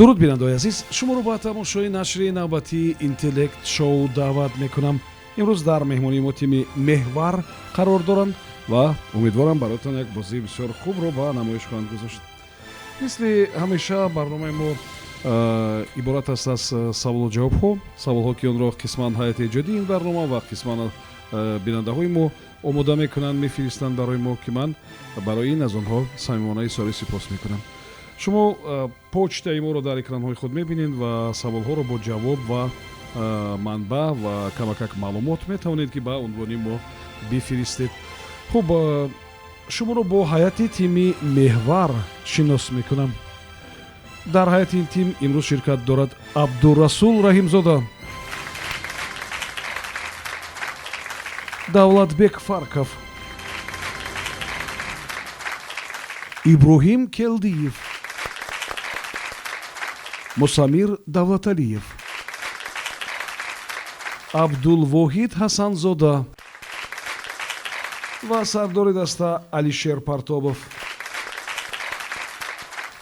Дуруд, бинандаои азиз, шуморо ба тамошои нашри навбатии Интеллект Шоу даъват мекунам. Имрӯз дар меҳмонии мо тими Меҳвар қарор доранд ва умедворам, бароятон як бозии бисёр хубро ба намоиш хоҳанд гузошт. Мисли ҳамеша, барномаи мо иборат аст аз саволу ҷавобҳо, саволҳо, ки онро қисман ҳайати эҷодии ин барнома ва қисман бинандаҳои мо омода мекунанд, мефиристанд барои мо, ки ман барои ин аз онҳо самимона изҳори сипос мекунам. Шумо почтаи моро дар экранҳои худ мебинед ва саволҳоро бо ҷавоб ва манбаъ ва камакак маълумот метавонед, ки ба унвони мо бифиристед. Хуб, шуморо бо ҳайати тими Меҳвар шинос мекунам. Дар ҳайати ин тим имрӯз ширкат дорад Абдурасул Раҳимзода, Давлатбек Фарков, Иброҳим Келдиев, Мусамир Давлаталиев, Абдулвоҳид Ҳасанзода ва сардори даста Алишер Партобов.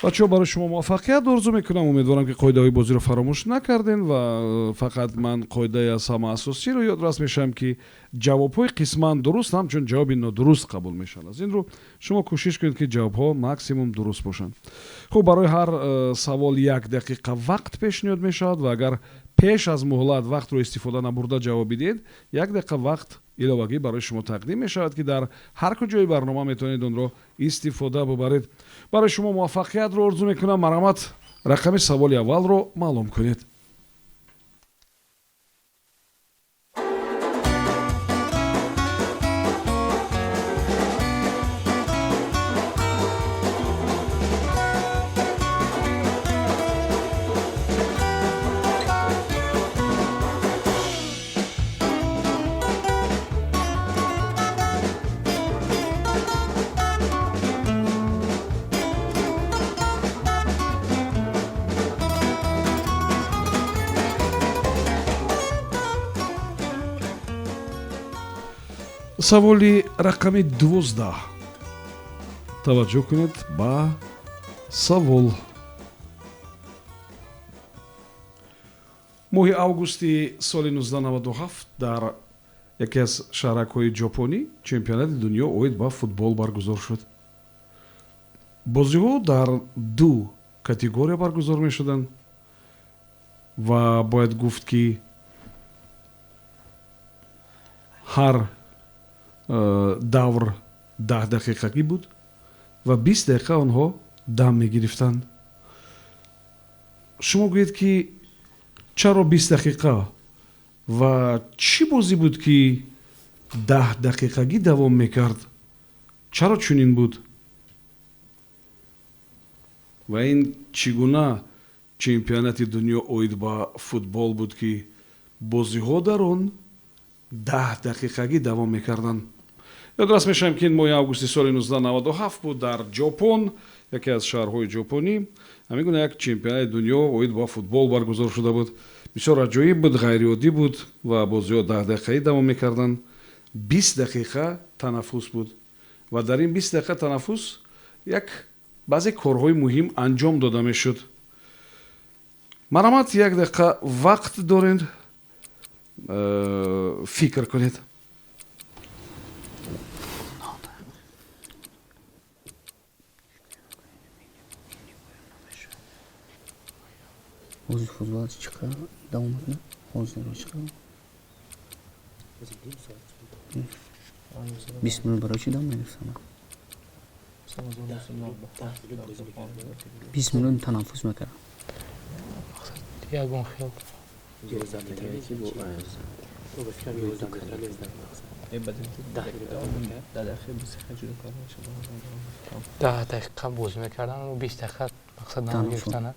Бачаҳо, барои шумо муваффақият орзу мекунам. Умедворам, ки қоидаҳои бозиро фаромӯш накардем ва фақат ман қоидаи аз ҳама асосиро ёдрас мешавам, ки ҷавобҳои қисман дуруст ҳамчун ҷавоби нодуруст қабул мешаванд. Аз ин рӯ шумо кӯшиш кунед, ки ҷавобҳо максимум дуруст бошанд. Хуб, барои ҳар савол як дақиқа вақт пешниҳод мешавад ва агар пеш аз муҳлат вақтро истифода набурда ҷавоб бидиҳед, як дақиқа вақт иловагӣ барои шумо тақдим мешавад, ки дар ҳар куҷои барнома метавонед онро истифода бубаред. Барои шумо муваффақиятро орзу мекунам. Марҳамат, рақами саволи аввалро маълум кунед. Саволи рақами 12. Таваҷҷӯҳ кунед ба савол. Моҳи августи соли 1997 дар яке аз шаҳракҳои ҷопонӣ чемпионати дунё оид ба футбол баргузор шуд. Бозиҳо дар ду категория баргузор мешуданд ва бояд гуфт, ки ҳар давр 10 дақиқагӣ буд ва 20 дақиқа онҳо дам мегирифтанд. Шумо гӯед, ки чаро 20 дақиқа ва чӣ бозӣ буд, ки 10 дақиқагӣ давом мекард? Чаро чунин буд ва ин чӣ гуна чемпионати дунё оид ба футбол буд, ки бозиҳо дар он 10 дақиқагӣ давом мекарданд? Ёдрас мешавем, ки ин моҳи августи соли 1997 буд. Дар Ҷопон, яке аз шаҳрҳои ҷопонӣ, ҳамин гуна як чемпионати дунё оид ба футбол баргузор шуда буд. Бисёр аҷоиб буд, ғайриоддӣ буд ва бозиҳо 10 дақиқаӣ давом мекарданд, 20 дақиқа танаффус буд ва дар ин 20 дақиқа танаффус як баъзе корҳои муҳим анҷом дода мешуд. Марҳамат, як дақиқа вақт доред, фикр кунед. Ҳозир футбол чӣ қадар давом мекунад? Ҳозир чӣ қадар? 20 минут барои чӣ дам мегирифтам? 20 минут танаффус мекардам. Ягон хел. 10 дақиқа бозӣ мекардан, 20 дақиқа мақсад дам гирифтан.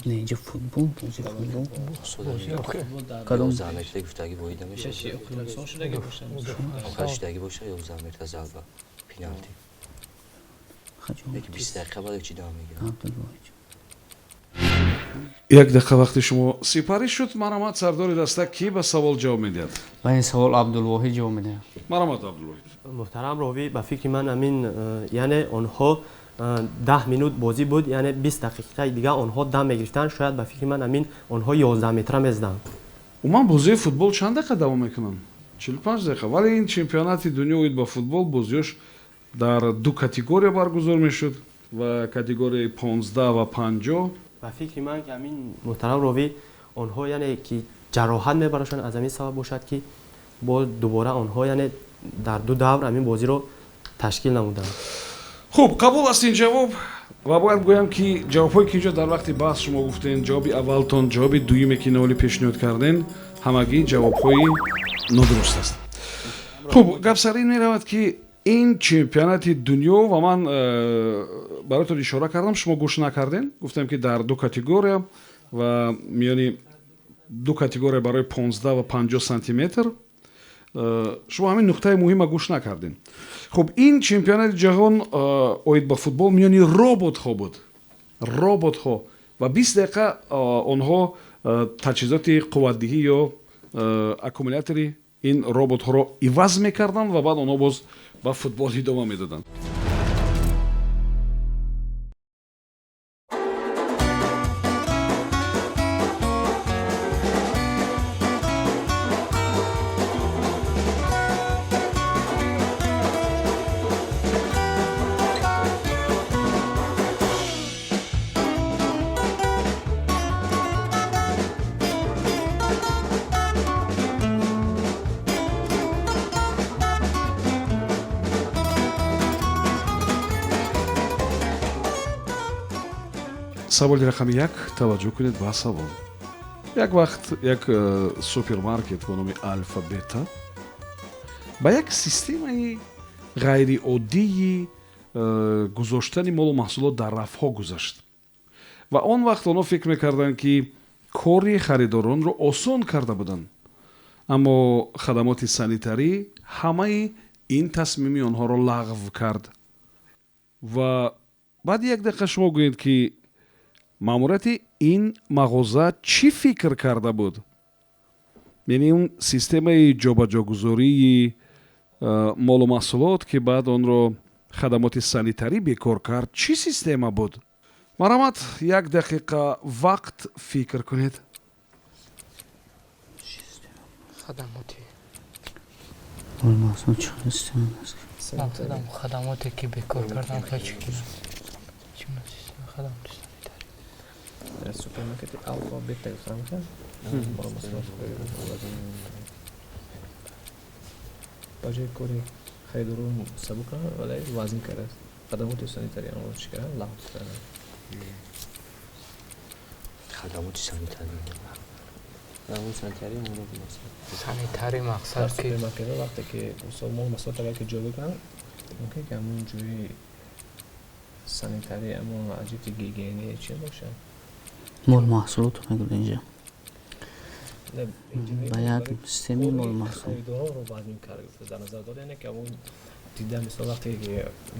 Не, инҷа футбол, бози футбол. Кадом метра гуфтагӣ воида мешавад? Шудагӣ боша, 11 метра зарба пеналти. Лекин 20 дақиқа баъд чӣ давом мегирад? Як дақиқа вақти шумо сипарӣ шуд. Марҳамат, сардори даста, кӣ ба савол ҷавоб медиҳад? Ба ин савол Абдулвоҳид ҷавоб медиҳад. Марҳамат, Абдулвоҳид. Муҳтарам ровӣ, ба фикри ман ҳамин, яъне онҳо 10 минут бозӣ буд, яъне 20 дақиқаи дигар онҳо дам мегирифтанд. Шояд ба фикри ман ҳамин онҳо 11 метра мезаданд. Умуман бозии футбол чанд дақиқа давом мекунанд? 45 дақиқа. Вале ин чемпионати дунё оид ба футбол бозиёш дар ду категория баргузор мешуд ва категорияи 15 ва 50. Ба фикри ман ки ҳамин, муҳтарам ровӣ, онҳо яъне ки ҷароҳат мебарашанд, аз ҳамин сабаб бошад ки боз дубора онҳо яъне дар ду давр ҳамин бозиро ташкил намуданд. Хуб, қабул аст ин ҷавоб ва бояд гӯям ки ҷавобҳое ки инҷо дар вақти баҳс шумо гуфтен, ҷавоби аввалтон, ҷавоби дуюме ки ноли пешниҳод карден, ҳамагӣ ҷавобҳои нодуруст аст. Хуб, гап сар ин меравад ки ин чемпионати дунё ва ман бароятон ишора кардам, шумо гӯш накарден, гуфтам ки дар ду категория ва миёни ду категория барои 15 ва 50 сантиметр шумо ҳамин нуқтаи муҳима гӯш накардем. Хуб, ин чемпионати ҷаҳон оид ба футбол миёни роботҳо буд. Роботҳо ва 20 дақиқа онҳо таҷҳизоти қувватдиҳӣ ё аккумулятори ин роботҳоро иваз мекарданд ва баъд онҳо боз ба футбол идома медоданд. Саволи рақами 1. Таваҷҷӯҳ кунед ба савол. Як вақт як супермаркет бо номи Алфа Бета ба як системаи ғайриоддии гузоштани молу маҳсулот дар рафҳо гузашт ва он вақт онҳо фикр мекарданд ки кори харидоронро осон карда буданд, аммо хадамоти санитарӣ ҳамаи ин тасмими онҳоро лағв кард. Ва баъди як дақиқа шумо гӯед ки маъмурияти ин мағоза чӣ фикр карда буд? Яъне он системаи ҷобаҷогузории молу маҳсулот ки баъд онро хадамоти санитарӣ бекор кард, чӣ система буд? Марҳамат, як дақиқа вақт фикр кунед. Хадамоте ки бекор кардан. Супермаркети Алфа Бета гуфтам, ба ҷои кори харидорон сабук кард, вале вазн кардааст. Хадамоти санитарӣ онро чӣ кард? Лағв карданд. Хадамоти санитарӣ. Хадамоти санитарӣ санитарӣ мақсад ки супермаркетҳо вақте ки мисол мол маҳсулот агар ки ҷо бикунанд, мумкин ки ҳамон ҷои санитарӣ, ҳамон аз ҷиҳати гигиенӣ чи бошад? Мол маҳсулот мегӯяд инҷа. Ба як системаи мол маҳсулот. Харидоронро вазн кард дар назар дорад, яъне ки ҳамон дида, мисол вақте ки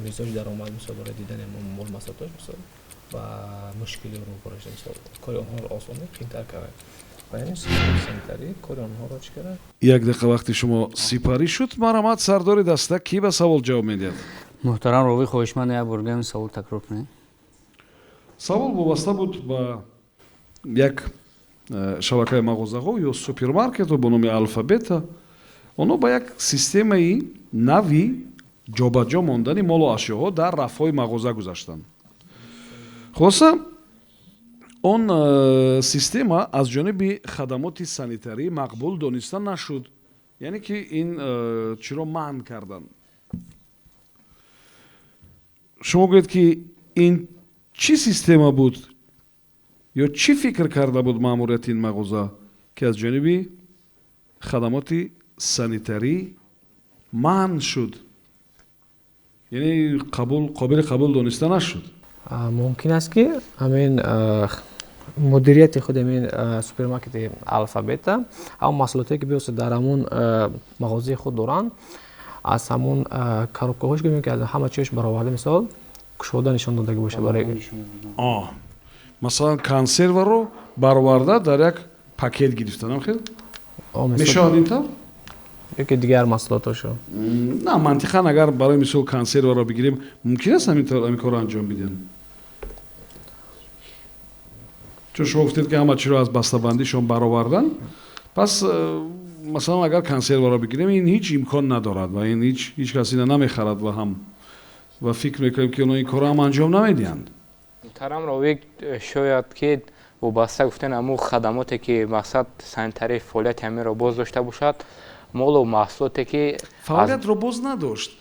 мизоҷ даромад, мисол барои дидани ҳамон мол маҳсулоташ, мисол ба мушкилӣ рӯбарӯ шуд, мисол кори онҳоро осон қийинтар кард. Ва яъне системаи санитарӣ кори онҳоро чӣ кард? Як дақиқа вақти шумо сипарӣ шуд. Марҳамат, сардори даста, кӣ ба савол ҷавоб медиҳад? Муҳтарам ровӣ, хоҳишманд як бор дигар савол такрор кунед. Савол вобаста буд ба як шабакаи мағозаҳо ё супермаркетҳо бо номи Алфа Бета. Онҳо ба як системаи нави ҷобаҷо мондани молу ашёҳо дар рафҳои мағоза гузаштанд. Хулоса, он система аз ҷониби хадамоти санитарӣ мақбул дониста нашуд, яъне ки ин чиро манъ карданд. Шумо гӯед ки ин чӣ система буд ё чӣ фикр карда буд маъмурияти ин мағоза ки аз ҷониби хадамоти санитарӣ манъ шуд, яъне қобили қабул дониста нашуд? Мумкин аст ки ҳамин мудирияти худи ҳамин супермаркети Алфа Бета ҳамон маҳсулотое ки биёста дар ҳамон мағозаи худ доранд, аз ҳамон коробкаҳош гӯем ки аз ҳама чизш бароварда, мисол кушода нишон додагӣ боша барои. Масалан, консерваро бароварда дар як пакет гирифтан, хел мешавад ин тавр? Ёки дигар маҳсулотошо? На, мантиқан агар барои мисол консерваро бигирем, мумкин аст ҳамин корро анҷом бидиҳанд? Чун шумо гуфтед, ки ҳама чиро аз бастабандишон баровардан, пас масалан, агар консерваро бигирем, ин ҳеҷ имкон надорад ва ин ҳеҷ кас ина намехарад ва ҳам ва фикр мекунем, ки онҳо ин корро ҳам анҷом намедиҳанд. Муҳтарам ровик, шояд ки вобаста гуфтан ҳамун хадамоте ки мақсад санитарии фаъолияти ҳаминро боз дошта бошад, молу маҳсулоте ки фаъолиятро боз надошт,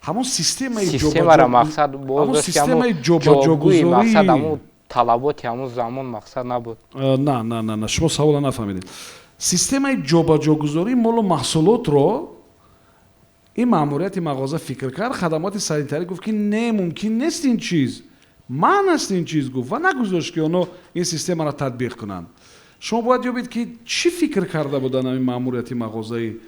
ҳамон системаи системаро мақсад боз дошт, системаи ҷобаҷогузорӣ мақсад ҳамун талаботи ҳамун замон мақсад набуд. На, на, на, на, шумо савола нафаҳмидед. Системаи ҷобаҷогузории молу маҳсулотро ин маъмурияти мағоза фикр кард, хадамоти санитарӣ гуфт, ки не, мумкин нест ин чиз, манъ аст ин чиз, гуфт ва нагузошт, ки онҳо ин системаро татбиқ кунанд. Шумо бояд ёбед, ки чӣ фикр карда буданд ҳамин маъмурияти мағозаи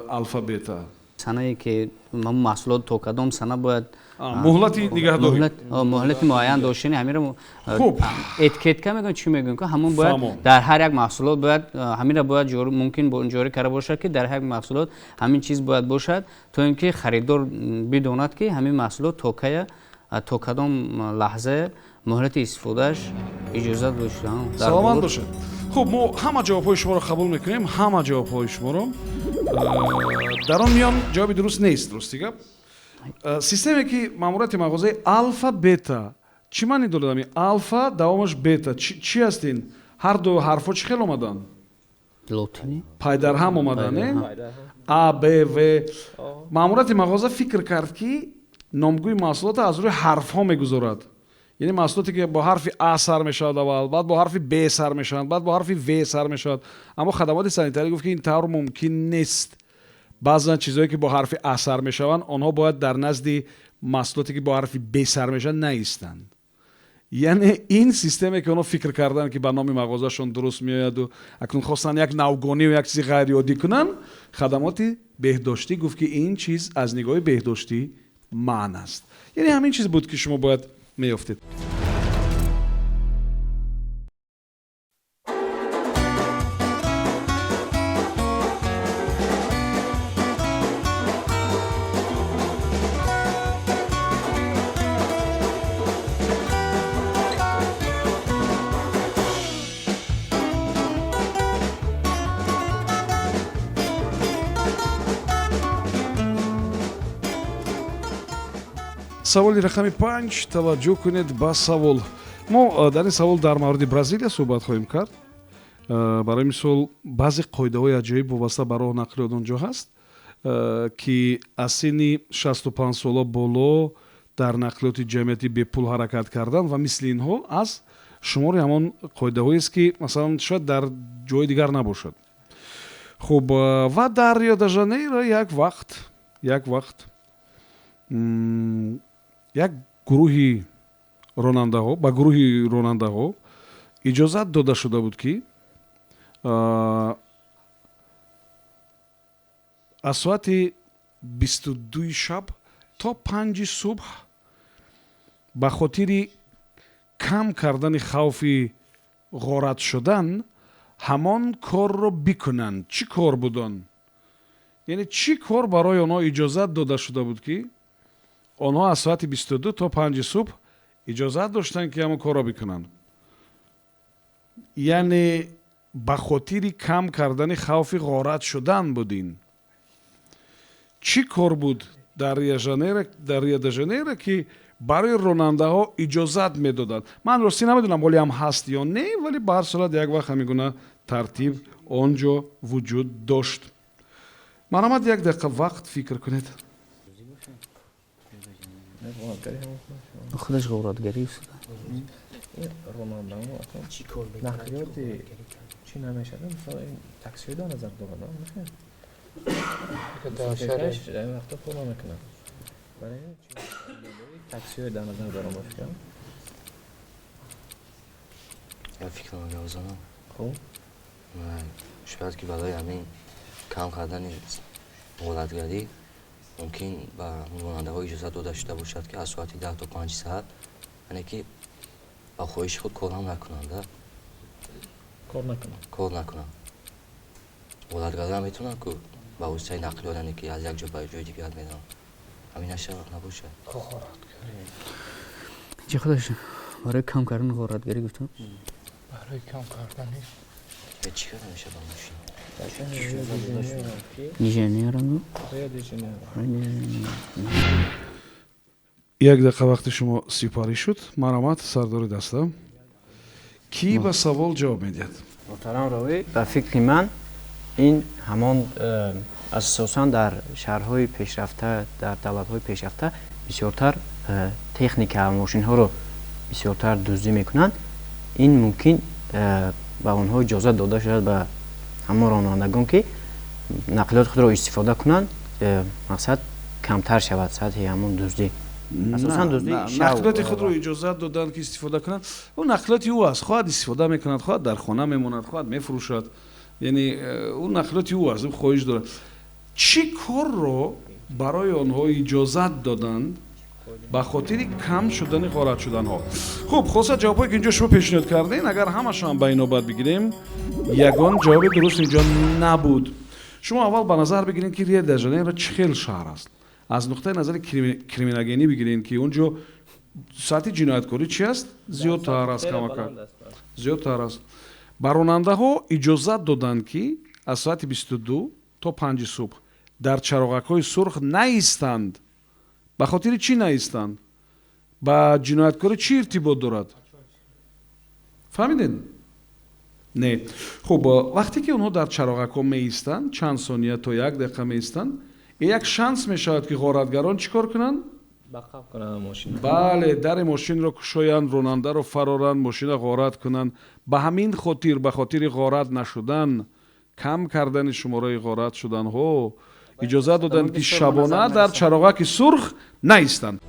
Алфабета. Санае ки маҳсулот то кадом сана бояд муҳлати нигаҳдорӣ, муҳлати муайян доштани ҳаминро этикетка мегӯянд, чӣ мегӯянд, ки ҳамон бояд дар ҳар як маҳсулот бояд ҳаминро бояд мумкин ҷорӣ карда бошад, ки дар ҳар як маҳсулот ҳамин чиз бояд бошад, то ин ки харидор бидонад, ки ҳамин маҳсулот то кая, то кадом лаҳза муҳлати истифодааш иҷозат дошта. Саломат бошед. Хуб, мо ҳама ҷавобҳои шуморо қабул мекунем, ҳама ҷавобҳои шуморо. Дар он миён ҷавоби дуруст нест, рости гап. Системе ки маъмурияти мағозаи Алфа Бета чӣ маъни дорад? Ами алфа давомаш бета чӣ аст ин? Ҳар ду ҳарфҳо чӣ хел омаданд? Лотинӣ пайдарҳам омаданд, не? А, Б, В. Маъмурияти мағоза фикр кард, ки номгӯи маҳсулотро аз рӯи ҳарфҳо мегузорад. Яъне маҳсулоте ки бо ҳарфи А сар мешавад аввал, баъд бо ҳарфи Б сар мешаванд, баъд бо ҳарфи В сар мешавад. Аммо хадамоти санитарӣ гуфт, ки ин тавр мумкин нест. Баъзан чизҳое ки бо ҳарфи А сар мешаванд, онҳо бояд дар назди маҳсулоте ки бо ҳарфи Б сар мешаванд наистанд. Яъне ин системе ки онҳо фикр карданд, ки ба номи мағозашон дуруст меояду акнун хостанд як навгониву як чизи ғайриоддӣ кунанд, хадамоти беҳдоштӣ гуфт, ки ин чиз аз нигоҳи беҳдоштӣ манъ аст. Яъне ҳамин чиз буд, ки шумо бояд меёфтед. Саволи рақами 5. Таваҷҷӯҳ кунед ба савол. Мо дар ин савол дар мавриди Бразилия суҳбат хоҳем кард. Барои мисол, баъзе қоидаҳои аҷоиб вобаста ба роҳ нақлиёт он ҷо ҳаст, ки аз синни 65 сола боло дар нақлиёти ҷамъиятӣ бепул ҳаракат кардан ва мисли инҳо аз шумори ҳамон қоидаҳоест, ки масалан шояд дар ҷои дигар набошад. Хуб, ва дар Рио де Жанейро як вақт як гурӯҳи ронандаҳо, ба гурӯҳи ронандаҳо иҷозат дода шуда буд, ки аз соати 22-и шаб то 5-и субҳ ба хотири кам кардани хавфи ғорат шудан ҳамон корро бикунанд. Чӣ кор буд он? Яъне чӣ кор барои онҳо иҷозат дода шуда буд, ки онҳо аз соати 22 то 5-и субҳ иҷозат доштанд, ки ҳамон корро бикунанд? Яъне ба хотири кам кардани хавфи ғорат шудан буд. Ин чӣ кор буд дар Рио-де-Жанейро, ки барои ронандаҳо иҷозат медоданд? Ман ростӣ намедонам, ҳоле ҳам ҳаст ё не, вале ба ҳар сурат як вақт ҳамин гуна тартиб он ҷо вуҷуд дошт. Марҳамат, як дақиқа вақт фикр кунед. Худаш ғоратгарӣ. Нақлиёти чӣ намешавад, мисол, ин таксиҳо дар назар дорад, вақто пур намекунад. Таксиҳо дар назар дорам, ба фикрам. Я фикр мегавзанам. Хуб. Шояд ки барои ҳамин кам кардани ғоратгарӣ мумкин ба ронандаҳо иҷозат дода шуда бошад, ки аз соати 10 то 5 саат, яъне ки Ба хоҳиши худ кор ҳам накунанд, кор накунанд, кор накунанд. Ғоратгарон метавонанд ку ба воситаи нақлиёт, яъне ки аз як ҷо ба ҷои дигар мераванд. Ҳамин нашавад, набошад. Чӣ худаш барои кам кардани ғоратгарӣ гуфтам? Барои кам кардани чӣ карда мешавад ба мошин? Инженерам. Як дақиқа вақти шумо сипарӣ шуд. Марҳамат, сардори даста. Кӣ ба савол ҷавоб медиҳад? Муҳтарам ровӣ, ба фикри ман ин ҳамон асосан дар шаҳрҳои пешрафта, дар давлатҳои пешрафта бисёртар техника ва мошинҳоро бисёртар дуздӣ мекунанд. Ин мумкин ба онҳо иҷозат дода шудааст, ба ҳамон ронандагон, ки нақлиёти худро истифода кунанд, мақсад камтар шавад сатҳи ҳамон дуздӣ. Нақлиёти худро иҷозат доданд, ки истифода кунанд. Ӯ нақлиёти ӯ аст, хоҳад истифода мекунад, хоҳад дар хона мемонад, хоҳад мефурӯшад. Яъне ӯ нақлиёти ӯ аст, ӯ хоҳиш дорад. Чӣ корро барои онҳо иҷозат доданд ба хотири кам шудани ғорат шуданҳо? Хуб, хулоса ҷавобҳое ки инҷо шумо пешниҳод кардем, агар ҳамашон ба инобат бигирем, ягон ҷавоби дуруст инҷо набуд. Шумо аввал ба назар бигиред, ки Рио де Жанейро чӣ хел шаҳр аст. Аз нуқтаи назари криминогенӣ бигирем, ки он ҷо сатҳи ҷинояткорӣ чи аст? Зиёдтар аст, камакак зиёдтар аст. Ба ронандаҳо иҷозат доданд, ки аз соати 22 то 5 субҳ дар чароғакҳои сурх наистанд. Ба хотири чӣ наистанд? Ба ҷинояткорӣ чӣ иртибот дорад? Фаҳмидед? Не. Хуб, вақте ки онҳо дар чароғакҳо меистанд, чанд сония то як дақиқа меистанд, як шанс мешавад, ки ғоратгарон чӣ кор кунанд? Бале, дари мошинро кушоянд, ронандаро фароранд, мошина ғорат кунанд. Ба ҳамин хотир, ба хотири ғорат нашудан, кам кардани шумораи ғорат шуданҳо, иҷозат доданд, ки шабона дар чароғаки сурх наистанд.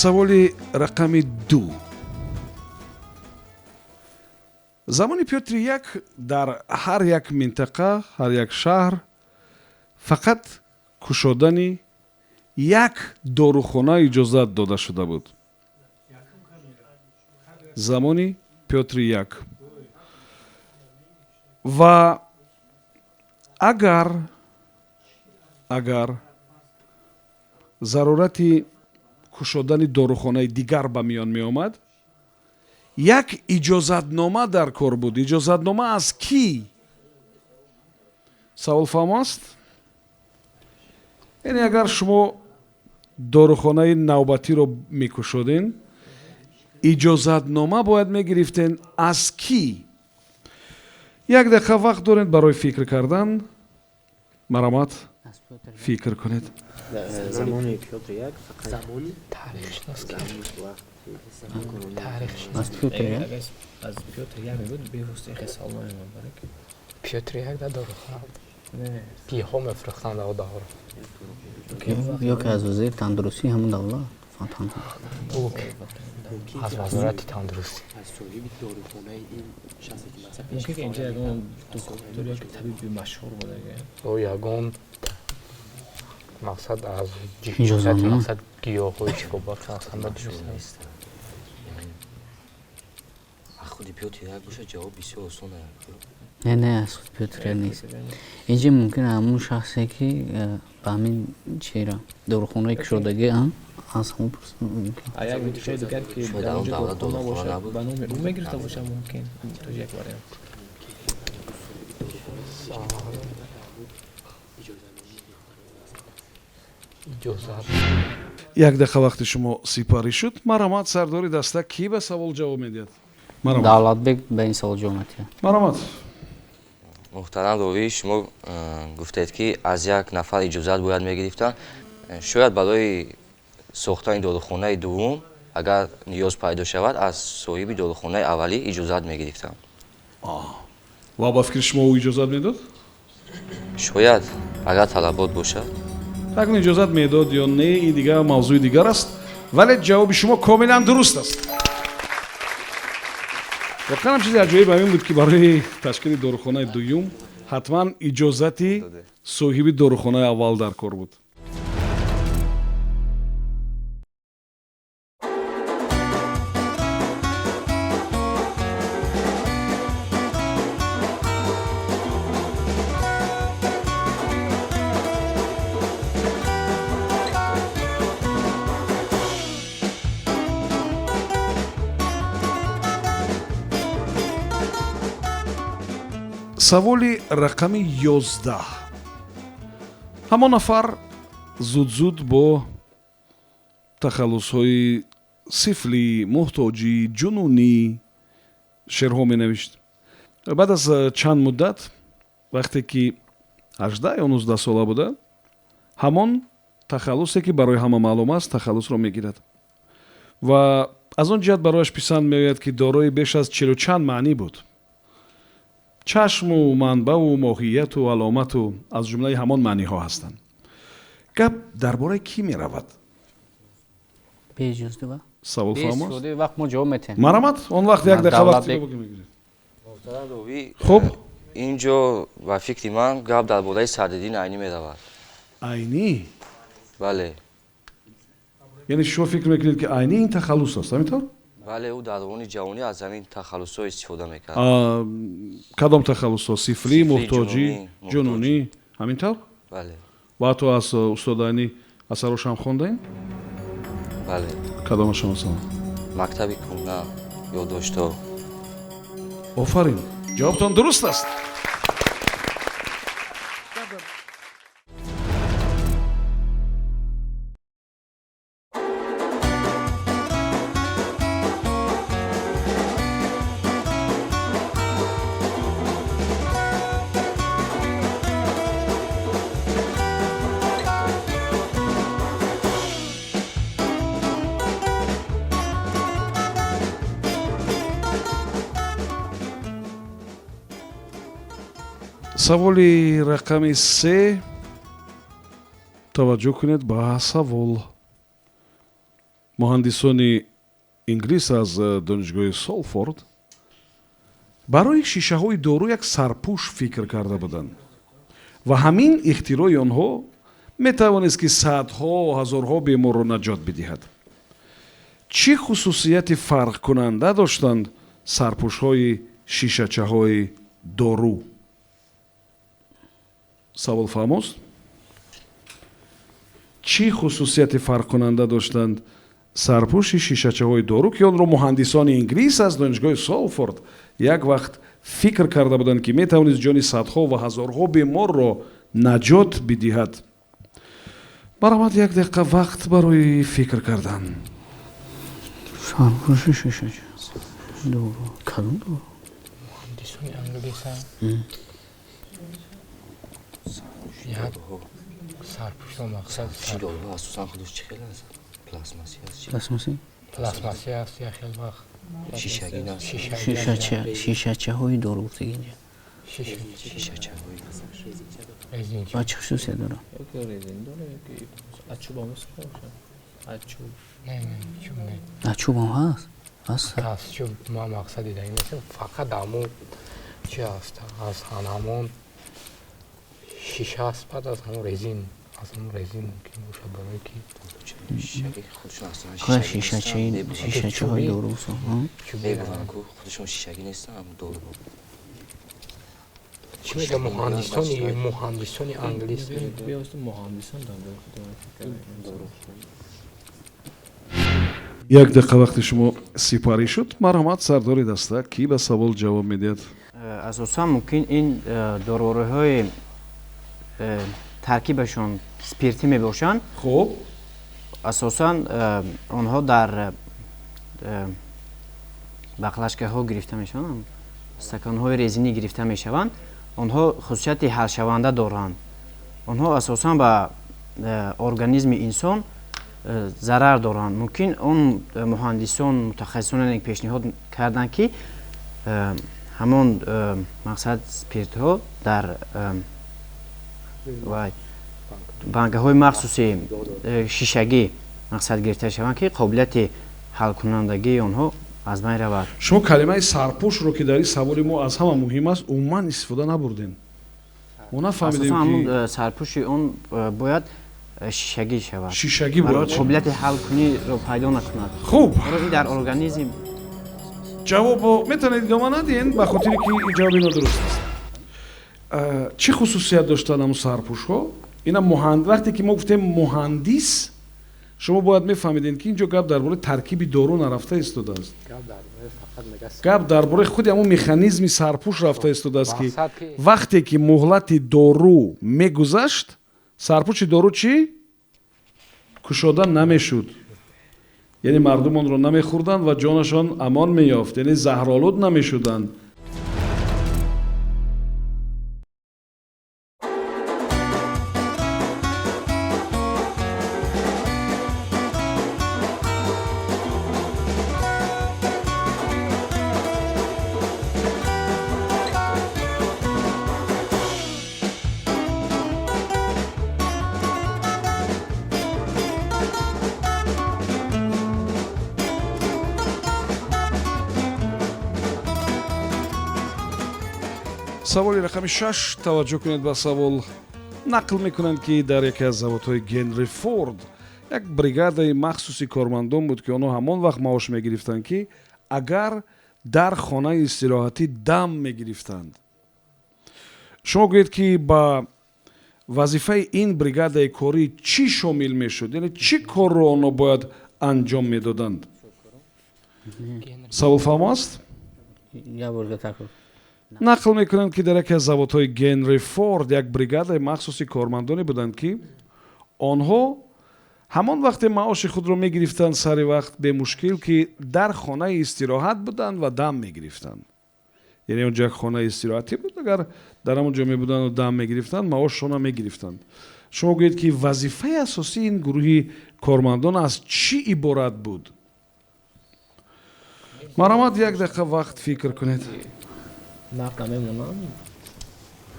Саволи рақами 2. Замони Пётри як дар ҳар як минтақа, ҳар як шаҳр фақат кушодани як дорухона иҷозат дода шуда буд. Замони Пётри як. Ва агар зарурати кушодани дорухонаи дигар ба миён меомад, як иҷозатнома дар кор буд. Иҷозатнома аз кӣ? Савол фаҳм аст? Яъне агар шумо дорухонаи навбатиро мекушоден, иҷозатнома бояд мегирифтен аз кӣ? Як дақиқа вақт доред барои фикр кардан. Марҳамат, фикр кунед. Замони Пётр як замони таърихшинос аз Пётр як, аз Пётр як мегӯяд, бевосита хеле савол намемонад. Пётр як дар дорухона гиёҳҳо мефурӯхтанд дар давра. Ё ки аз вазири тандурустӣ ҳамон давлат. Аз вазорати тандурустӣ. Аз соҳиби дорухонаи ин шахсе ки масалан мумкин ки инҷа ягон доктор ё ки табиби машҳур буда. Ё ягон мақсад аз ҷиҳати мақсад гиёҳҳои шифобахш ҳастанд. Аз худи Пётр як боша, ҷавоб бисёр осон аст. Не, не, аз худи Пётр як нест. Инҷа мумкин ҳамон шахсе, ки ба ҳамин чира дорухонаи кушодагӣ аз ҳамон пурсидан мумкин. Як нуктаи дигар, ки дар онҷо дорухона бошад, ба номи ӯ мегирифта бошад, мумкин то як вариант. Як дақиқа вақти шумо сипарӣ шуд. Марҳамат, сардори даста, кӣ ба савол ҷавоб медиҳад? Давлатбек ба ин савол ҷавоб медиҳад. Марҳамат. Муҳтарам ровӣ, шумо гуфтед, ки аз як нафар иҷозат бояд мегирифтанд. Шояд барои сохтани дорухонаи дуввум, агар ниёз пайдо шавад, аз соҳиби дорухонаи аввалӣ иҷозат мегирифтанд. Ва ба фикри шумо ӯ иҷозат медод? Шояд, агар талабот бошад. Акнун иҷозат медод ё не, ин дигар мавзӯи дигар аст, вале ҷавоби шумо комилан дуруст аст. Воқеан ҳам чизи аҷоиб ҳамин буд, ки барои ташкили дорухонаи дуюм ҳатман иҷозати соҳиби дорухонаи аввал дар кор буд. Саволи рақами 11. Ҳамон нафар зуд-зуд бо тахаллусҳои сифлӣ, муҳтоҷӣ, ҷунунӣ шеърҳо менавишт. Баъд аз чанд муддат, вақте ки 18 ё 19 сола буда, ҳамон тахаллусе ки барои ҳама маълум аст, тахаллусро мегирад. Ва аз он ҷиҳат барояш писанд меояд, ки дорои беш аз чилу чанд маънӣ буд. Чашму манбаъу моҳияту аломату аз ҷумлаи ҳамон маъниҳо ҳастанд. Гап дар бораи кӣ меравад? Савол фаҳмост? Вақт мо ҷавоб метиҳем. Марамат, он вақт як дақиқа вақт мегиред. Хуб, инҷо ба фикри ман гап дар бораи Садриддин Айнӣ меравад. Айнӣ? Бале. Яъне шумо фикр мекунед, ки Айнӣ ин тахаллус аст, ҳамин тавр? Бале, ӯ дар давони ҷавонӣ аз ҳамин тахаллусҳо истифода мекард. Кадом тахаллусҳо? Сифлӣ, муҳтоҷӣ, ҷунунӣ, ҳамин тавр? Бале. Ва ҳатто аз устод Айнӣ асарҳошам хондаем? Бале. Кадомашам масалан? Мактаби кӯҳна, ёддоштҳо. Офарин, ҷавобтон дуруст аст. Саволи рақами 3. Таваҷҷӯҳ кунед ба савол. Муҳандисони инглис аз донишгоҳи Солфорд барои шишаҳои дору як сарпӯш фикр карда буданд ва ҳамин ихтирои онҳо метавонист, ки садҳо ҳазорҳо беморро наҷот бидиҳад. Чӣ хусусияти фарқкунанда доштанд сарпӯшҳои шишачаҳои дору? Савол фаҳмост? Чӣ хусусияти фарқкунанда доштанд сарпӯши шишачаҳои дору, ки онро муҳандисони инглис аз донишгоҳи Солфорд як вақт фикр карда буданд, ки метавонист ҷони садҳо ва ҳазорҳо беморро наҷот бидиҳад? Баромад, як дақиқа вақт барои фикр кардан. Сарпӯши шишача дору кадом дору? Муҳандисони англиса сарпӯшро мақсад доруҳо асосан худаш чӣ хел аст? Пластмассӣ аст? Пластмассӣ? Пластмассӣ аст, як хел вақт. Шишагӣ аст. Шишачаҳои дору гуфтагӣ инҷа. Шишачаҳои ва чӣ хусусият дорад? Аз чӯб ҳам бошад? Аз чӯб. Не, не, чӯб не. Аз чӯб ҳам ҳаст? Ҳаст. Аз чӯб ман мақсад дидаги нестам, фақат ҳамон чи аст, аз ҳамон шиша аст, баъд аз ҳамон резин, аз ҳамон резин мумкин бошад, барое ки шишачаҳои дору худашон шишагӣ нестанд, дору. Чӣ мегӯям, муҳандисони англис муҳандисон Як дақиқа вақти шумо сипарӣ шуд. Марҳамат, сардори даста, кӣ ба савол ҷавоб медиҳад? Асосан мумкин ин дорувориҳои таркибашон спиртӣ мебошанд. Хуб, асосан онҳо дар баклажкаҳо гирифта мешаванд, стаканҳои резинӣ гирифта мешаванд. Онҳо хусусияти ҳалшаванда доранд. Онҳо асосан ба организми инсон зарар доранд. Мумкин он муҳандисон, мутахассисоне пешниҳод карданд, ки Ҳамон мақсад спиртҳо дар банкаҳои махсуси шишагӣ мақсад гирифта шаванд, ки қобилияти ҳалкунандагии онҳо аз байн равад. Шумо калимаи сарпӯшро, ки дар ин саволи мо аз ҳама муҳим аст, умуман истифода набурдем. Мо нафаҳмидем, ки сарпӯши он бояд шишагӣ шавад. Шишагӣ бояд қобилияти ҳалкуниро пайдо накунад. Хуб, ин дар организм ҷавобо метавонед идома надиҳед, ба хотире ки ин ҷавоби нодуруст аст. Чӣ хусусият доштанд ҳамун сарпӯшҳо? Ина вақте ки мо гуфтем муҳандис, шумо бояд мефаҳмидем, ки ин ҷо гап дар бораи таркиби дору нарафта истодааст, гап дар бораи худи ҳамун механизми сарпӯш рафта истодааст, ки вақте ки муҳлати дору мегузашт, сарпӯши дору чӣ кушода намешуд, яъне мардум онро намехӯрданд ва ҷонашон амон меёфт, яъне заҳролуд намешуданд. Саволи рақами 6. Таваҷҷӯҳ кунед ба савол. Нақл мекунанд, ки дар яке аз заводҳои Генри Форд як бригадаи махсуси кормандон буд, ки онҳо ҳамон вақт маош мегирифтанд, ки агар дар хонаи истироҳатӣ дам мегирифтанд. Шумо гӯед, ки ба вазифаи ин бригадаи корӣ чӣ шомил мешуд, яъне чӣ корро онҳо бояд анҷом медоданд? Савол фаҳмо аст? Нақл мекунанд, ки дар яке аз заводҳои Генри Форд як бригадаи махсуси кормандоне буданд, ки онҳо ҳамон вақте маоши худро мегирифтанд сари вақт бемушкил, ки дар хонаи истироҳат буданд ва дам мегирифтанд. Яъне онҷо як хонаи истироҳатӣ буд, агар дар ҳамон ҷо мебуданду дам мегирифтанд, маошшона мегирифтанд. Шумо гӯед, ки вазифаи асосии ин гурӯҳи кормандон аз чӣ иборат буд? Марҳамат, як дақиқа вақт фикр кунед. Нарх намемонанд,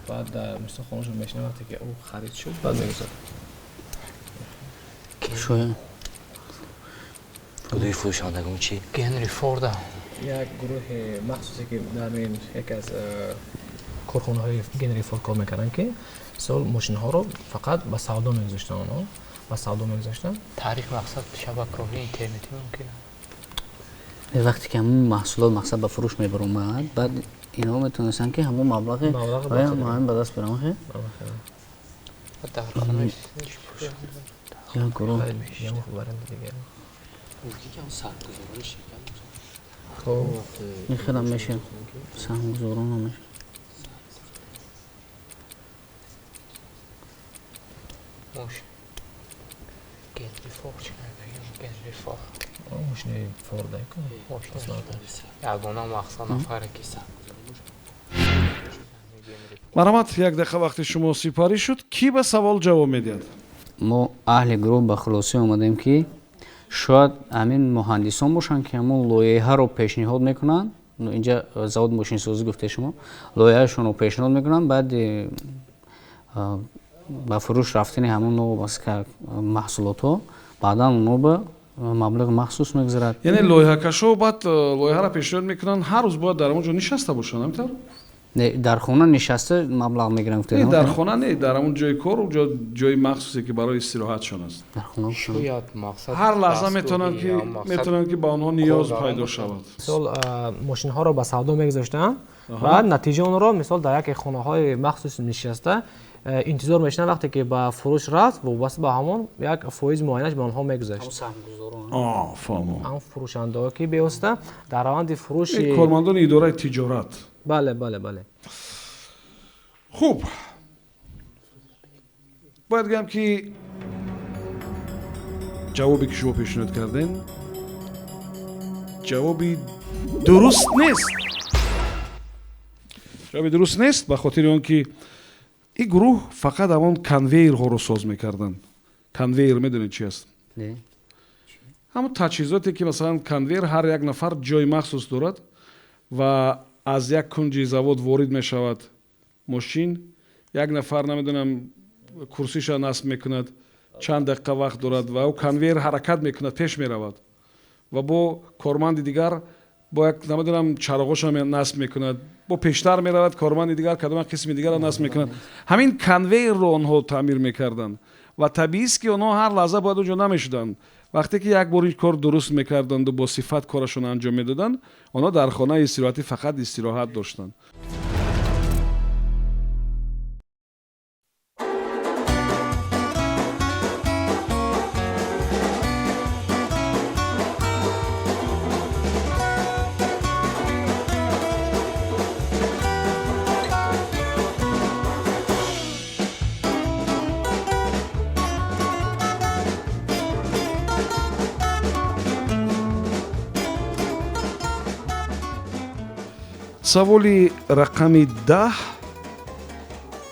баъд дар мисол хонашон мешинанд, вақте ки ӯ харид шуд, баъд мегузарад. Шояд Гурӯҳи фурӯшандагон чӣ? Генри Форда. Як гурӯҳи махсусе, ки дар яке аз корхонаҳои Генри Форд кор мекарданд, ки мисол мошинҳоро фақат ба савдо мегузоштанд, онҳо ба савдо мегузоштанд. Таърих, мақсад, шабакаҳои интернетӣ мумкин. Вақте ки ҳамун маҳсулот мақсад ба фурӯш мебаромад, баъд инҳо метавонистанд, ки ҳамон маблағи муҳим ба даст биёранд. Дар хонаи Як гурӯҳ. Ин хелам меша, саҳмгузорон меша. Мош Генри Форд чӣ Генри Форд. Мошини Форд. Ягона мақсад нафаре ки Марҳамат, як дақиқа вақти шумо сипарӣ шуд. Кӣ ба савол ҷавоб медиҳад? Мо аҳли гурӯҳ ба хулосае омадем, ки шояд ҳамин муҳандисон бошанд, ки ҳамон лоиҳаро пешниҳод мекунанд. Инҷа завод мошинсозӣ гуфте шумо, лоиҳаашонро пешниҳод мекунанд, баъд ба фурӯш рафтани ҳамон маҳсулотҳо баъдан онҳо ба маблағи махсус мегузарад. Яъне лоиҳакашо баъд лоиҳаро пешниҳод мекунанд, ҳар рӯз бояд дар он ҷо нишаста бошанд, ҳамин тавр? Не, дар хона нишаста маблағ мегиранд. Не, дар хона не, дар ҳамон ҷои кор, ҷои махсусе, ки барои истироҳатшон аст. Дар хона. Шояд мақсад Ҳар лаҳза метавонанд, ки ба онҳо ниёз пайдо шавад. Мисол, мошинҳоро ба савдо мегузоштанд ва натиҷаи онро мисол дар яке хонаҳои махсус нишаста интизор мешинанд, вақте ки ба фурӯш рафт, вобаста ба ҳамон як фоиз муайянаш ба онҳо мегузашт. Фаҳмо. Ҳамон фурӯшандаҳо, ки бевосита дар раванди фурӯши Кормандони идораи тиҷорат. Бале. Хуб, бояд гӯям, ки ҷавобе, ки шумо пешниҳод кардем, ҷавоби дуруст нест. Ҷавоби дуруст нест, ба хотири он ки ин гурӯҳ фақат ҳамон конвейерҳоро соз мекарданд. Конвейер медонед чи аст? Ҳамон таҷҳизоте, ки масалан конвейер, ҳар як нафар ҷои махсус дорад ва Аз як кунҷи завод ворид мешавад мошин, як нафар, намедонам, курсиша насб мекунад, чанд дақиқа вақт дорад ва ӯ конвейер ҳаракат мекунад, пеш меравад, ва бо корманди дигар бо як, намедонам, чароғоша насб мекунад, бо пештар меравад, корманди дигар кадома қисми дигарро насб мекунад. Ҳамин конвейерро онҳо таъмир мекарданд ва табиист, ки онҳо ҳар лаҳза бояд онҷо намешуданд. Вақте ки як бор ин кор дуруст мекарданду бо сифат корашон анҷом медоданд, онҳо дар хонаи истироҳатӣ фақат истироҳат доштанд. Саволи рақами 10.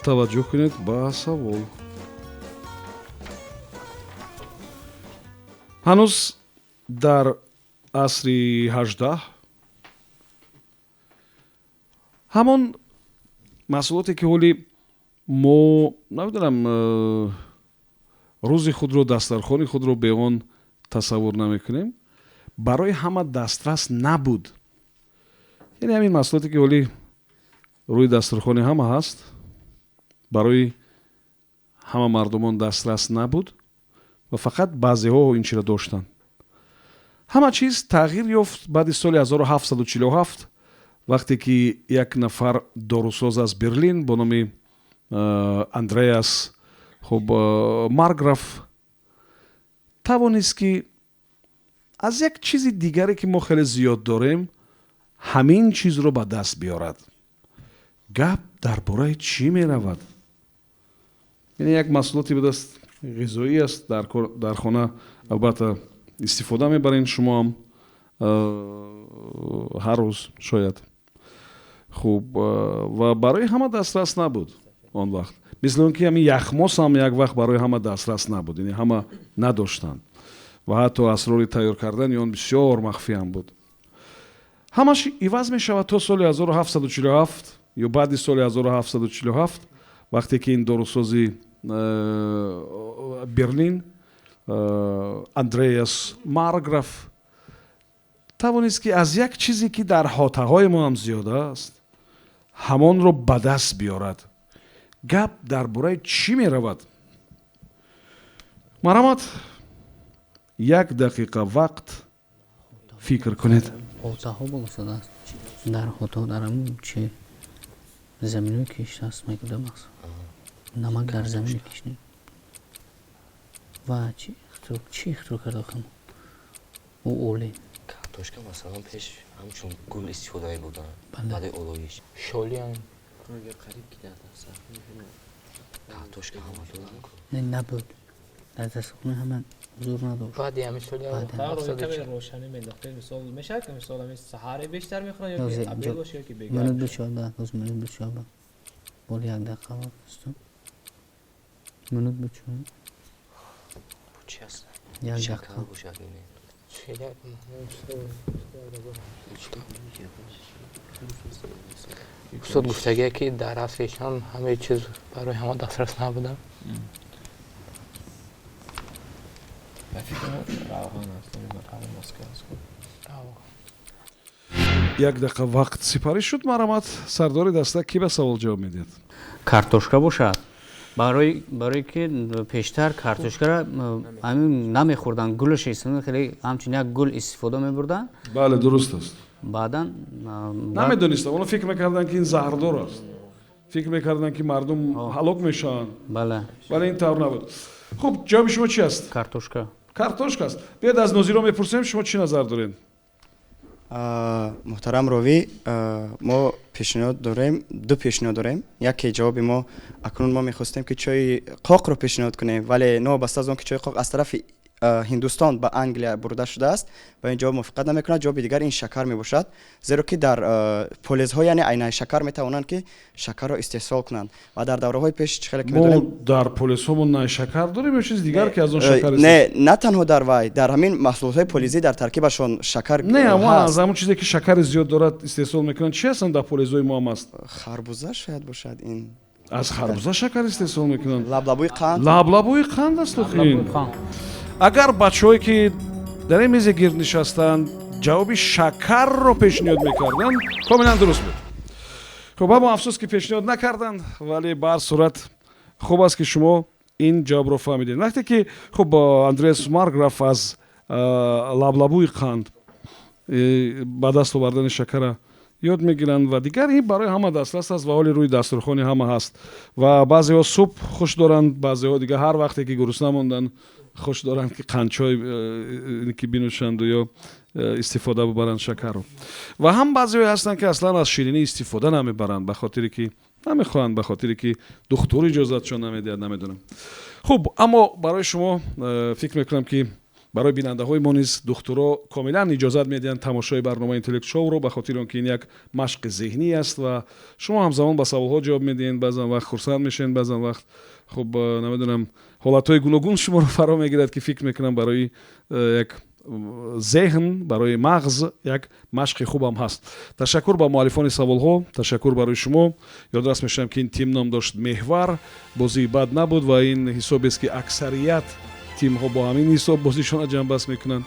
Таваҷҷӯҳ кунед ба савол. Ҳанӯз дар асри 18 ҳамон маҳсулоте, ки ҳоли мо, намедонам, рӯзи худро, дастархони худро бе он тасаввур намекунем, барои ҳама дастрас набуд. Яъне ҳамин маҳсулоте, ки ҳоли рӯи дастархони ҳама ҳаст, барои ҳама мардумон дастрас набуд ва фақат баъзеҳо ин чиро доштанд. Ҳама чиз тағйир ёфт баъди соли 1747, вақте ки як нафар дорусоз аз Берлин бо номи Андреас, хуб, Марграф тавонист, ки аз як чизи дигаре, ки мо хеле зиёд дорем, ҳамин чизро ба даст биёрад. Гап дар бораи чӣ меравад? Яъне як маҳсулоте будааст, ғизоӣ аст, дар хона албатта истифода мебарен шумоам ҳар рӯз шояд. Хуб, ва барои ҳама дастрас набуд он вақт, мисли он ки ҳамин яхмос ҳам як вақт барои ҳама дастрас набуд, яъне ҳама надоштанд ва ҳатто асрори тайёр кардани он бисёр махфиам буд. Ҳамаш иваз мешавад то соли 1747 ё баъди соли 1747, вақте ки ин дорусози Берлин Андреас Марграф тавонист, ки аз як чизе, ки дар ҳотаҳои мо ҳам зиёд аст, ҳамонро ба даст биёрад. Гап дар бораи чӣ меравад? Марҳамат, як дақиқа вақт, фикр кунед. Ҳотаҳо бошад, дар ҳотаҳо, дар ҳамун чи заминои кишт аст, мегӯда, мақсад намак дар замини кишт ва чи ихтироъ карда охам ӯ оле. Картошка, масалан, пеш ҳамчун гул истифода мебурданд барои олоиш. Шолиам. Картошка ҳама доранд. Набуд, дар дастархона ҳама ҳузур надошт. Баъди ҳамин соли рошанӣ мендохтед, мисол мешавад, ки мисол ҳамин саҳаре бештар мехӯранд ё ки обед боша, ё ки бега? Минут бучоба, боз минут бучоба, боли як дақиқа вақт, минут бучоба. Чи аст? Як дақиқа. Бошад? Устод гуфтагие, ки дар асришон ҳамаи чиз барои ҳама дастрас набуда. Як дақиқа вақт сипарӣ шуд. Марҳамат, сардори даста, кӣ ба савол ҷавоб медиҳад? Картошка бошад, барое ки пештар картошкара ҳамин намехӯрданд, гулаш хеле ҳамчун як гул истифода мебурданд. Бале, дуруст аст. Баъдан намедонистам, онҳо фикр мекарданд, ки ин заҳрдор аст, фикр мекарданд, ки мардум ҳалок мешаванд. Бале. Вале ин тавр набуд. Хуб, ҷавоби шумо чи аст? Картошка. Картошка аст. Биёед, аз нозиро мепурсем, шумо чӣ назар доред? Муҳтарам ровӣ, мо пешниҳод дорем, ду пешниҳод дорем. Яке ҷавоби мо, акнун мо мехостем, ки чойи қоқро пешниҳод кунем, вале новобаста аз он ки чойи қоқ аз тарафи Ҳиндустон ба Англия бурда шудааст. Ба ин ҷавоб мувофиқат намекунад. Ҷавоби дигар ин шакар мебошад, зеро ки дар полезҳо, яъне айнан шакар, метавонанд ки шакарро истеҳсол кунанд ва дар давраҳои пеш чӣ хеле ки Мо медонем, дар полезҳомо найшакар дорем ё чизи дигар, ки аз он шакар Не, на танҳо дар вай, дар ҳамин маҳсулотҳои полезӣ дар таркибашон шакар Не, аммо ҳаст. аз ҳамон чизе, ки шакари зиёд дорад, истеҳсол мекунанд, чи ҳастанд, дар полезҳои мо ҳам аст? Харбуза шояд бошад ин. Аз харбуза шакар истеҳсол мекунанд? Лаблабӯи қанд. Лаблабӯи қанд аст охин. Агар бачаҳое, ки дар ин мези гирд нишастанд, ҷавоби шакарро пешниҳод мекарданд, комилан дуруст буд. Хуб, аммо афсӯс, ки пешниҳод накарданд, вале ба ҳар сурат хуб аст, ки шумо ин ҷавобро фаҳмидед. Вақте ки, хуб, Андреас Марграф аз лаблабӯи қанд ба даст овардани шакара ёд мегиранд ва дигар ин барои ҳама дастрас аст ва ҳоли рӯи дастурхони ҳама ҳаст. Ва баъзеҳо субҳ хуш доранд, баъзеҳо дигар ҳар вақте ки гурусна монданд, хуш доранд, ки қандчой ки бинӯшанду ё истифода бубаранд шакарро. Ва ҳам баъзеҳое ҳастанд, ки аслан аз ширинӣ истифода намебаранд, ба хотире ки намехоҳанд, ба хотире ки духтур иҷозатшон намедиҳад, намедонам. Хуб, аммо барои шумо фикр мекунам, ки барои бинандаҳои мо низ духтуро комилан иҷозат медиҳанд тамошои барномаи Интеллект Шоуро, ба хотири он ки ин як машқи зеҳнӣ аст ва шумо ҳамзамон ба саволҳо ҷавоб медиҳед, баъзан вақт хурсанд мешавед, баъзан вақт, хуб, намедонам, ҳолатҳои гуногун шуморо фаро мегирад, ки фикр мекунам, барои як зеҳн, барои мағз як машқи хубам ҳаст. Ташаккур ба муаллифони саволҳо, ташаккур барои шумо. Ёдрас мешавам, ки ин тим ном дошт Меҳвар. Бозии бад набуд ва ин ҳисобест, ки аксарият тимҳо бо ҳамин ҳисоб бозишонро ҷамъбаст мекунанд,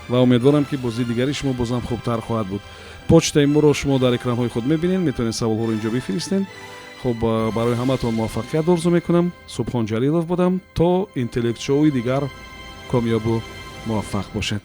ва умедворам, ки бозии дигари шумо бозам хубтар хоҳад буд. Почтаи моро шумо дар экранҳои худ мебинед, метавонед саволҳоро инҷо бифиристед. Хуб, барои ҳаматон муваффақият орзу мекунам. Субҳон Ҷалилов будам. То Интеллект Шоуи дигар комёбу муваффақ бошед.